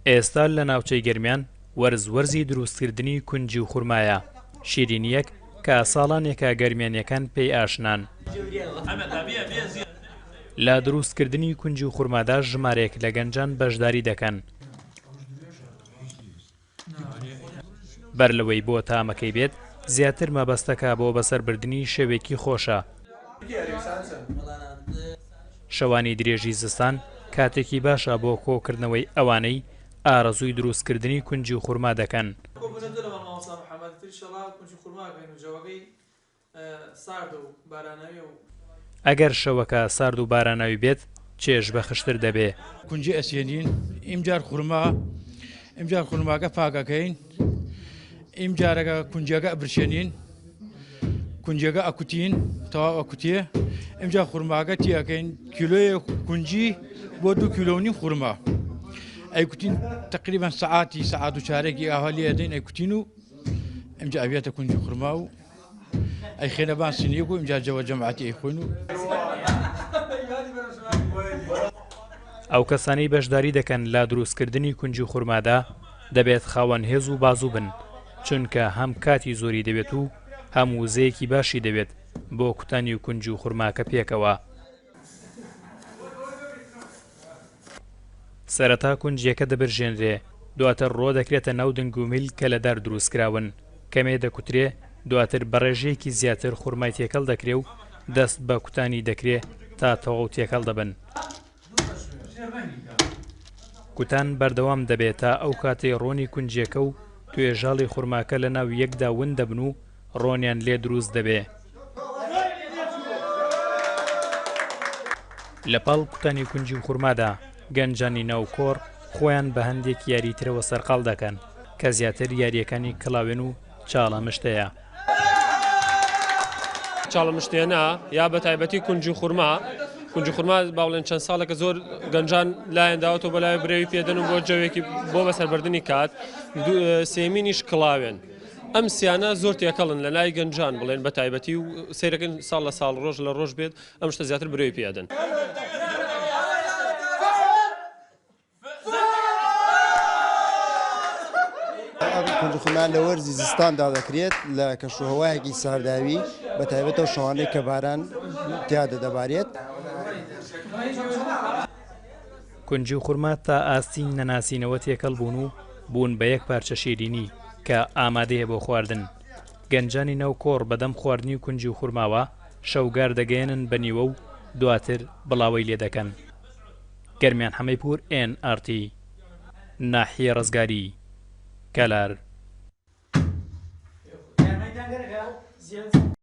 ئێستا لە ناوچەی گەرمیان وەرز وەرزی دروستکردنی کونجی و خورمایە، شیرینییەک کە ساڵانێکە گەرمیانییەکان پێی ئاشنان. لە دروستکردنی کونجی و خورمادا ژمارەیەک لە گەنجان بەشداری دەکەن. بەر لەوەی بۆ تامەکەی بێت، زیاتر مەبەستەکە بۆ بەسەربردنی شەوێکی خۆشە. شەوانی درێژی زستان کاتێکی باشە بۆ کۆکردنەوەی ئەوانەی ئارەزووی دروستکردنی کونجی خورما دەکەن. ئەگەر شەوەکە سارد و باراناوی بێت چێژ بەخشتر دەبێ. کونجی ئەسێنین ئیمجار خورما ئیمجار خورماکە پاک ئەکەین ئیمجارەکە کونجەکە ئەبرشێنین کونجەکە ئەکوتین تەواو ئەکوتێ ئینجا خورماکە تی ئەکەین کیلۆیە کونجی بۆ دو کیلۆ و نیم خورما ئەیکوتین تقریبا سەعاتی سەعات و چارێکی ئاوا لێ ئەدەین ئەیکوتین و ئینجا ئەبێتە کونجی خورما و ئەیخێنە بان سینیەک و ئینجا جەوە جەماعەتی ئەیخۆین و ئەو کەسانەی بەشداری دەکەن لە دروستکردنی کونجی خورمادا دەبێت خاوەن هێز و بازوو بن، چونکە هەم کاتی زۆری دەوێت و هەم وزەیەکی باشی دەوێت بۆ کوتانی کونج و خورماکە پێکەوە. سەرەتا کونجیەکە دەبرژێنرێ، دواتر ڕۆ دەکرێتە ناو دنگ و میل کە لە دار دروستکراون، کەمێ دەکوترێ، دواتر بە ڕێژەیەکی زیاتر خورمای تێکەڵ دەکرێ و دەست بە کوتانی دەکرێ تا تەواو تێکەڵ دەبن. کوتان بەردەوام دەبێ تا ئەو کاتەی ڕۆنی کونجیەکە و توێژاڵی خورماکە لە ناو یەکدا ون دەبن و ڕۆنیان لێ دروست دەبێ. لە پاڵ کوتانی کونجی و خورمادا، گەنجانی ناو کۆڕ خۆیان بە هەندێک یاریی ترەوە سەرقاڵ دەکەن، کە زیاتر یارییەکانی کڵاوێن و چاڵە مشتەیە. چاڵە مشتێنە یا بە تایبەتی کونجی خورما، کونجی خورما با بڵێن چەند ساڵێکە زۆر گەنجان لایەن داوەتەوە بەلای برەوی پێدەن و بۆ جەوێکی بۆ بەسەربردنی کات، سێمینیش کڵاوێن. ئەم سیانە زۆر تێکەڵن لە لای گەنجان بڵێن بە تایبەتی و سەیرەکەن ساڵ لە ساڵ ڕۆژ لە ڕۆژ بێت ئەم شتە زیاتر برەوی پێ ئەدەن. ئەم کونجخورما لە وەرزی زستاندا دەکرێت لە کەشوهەوایەکی سارداوی بە تایبەت ئەو شەوانەی کە باران تیادا دەبارێت. کونجی و خورما تا ئاستی نەناسینەوە تێکەڵ بوون و بوون بە یەک پارچە شیرینی کە ئامادەیە بۆ خواردن. گەنجانی ناو کۆڕ بەدەم خواردنی کونجی و خورماوە شەوگار دەگەیەنن بە نیوە و دواتر بڵاوەی لێ دەکەن. گەرمیان حەمەیپوور ئێن ئاڕ تی، ناحیەی ڕزگاری، کەلار.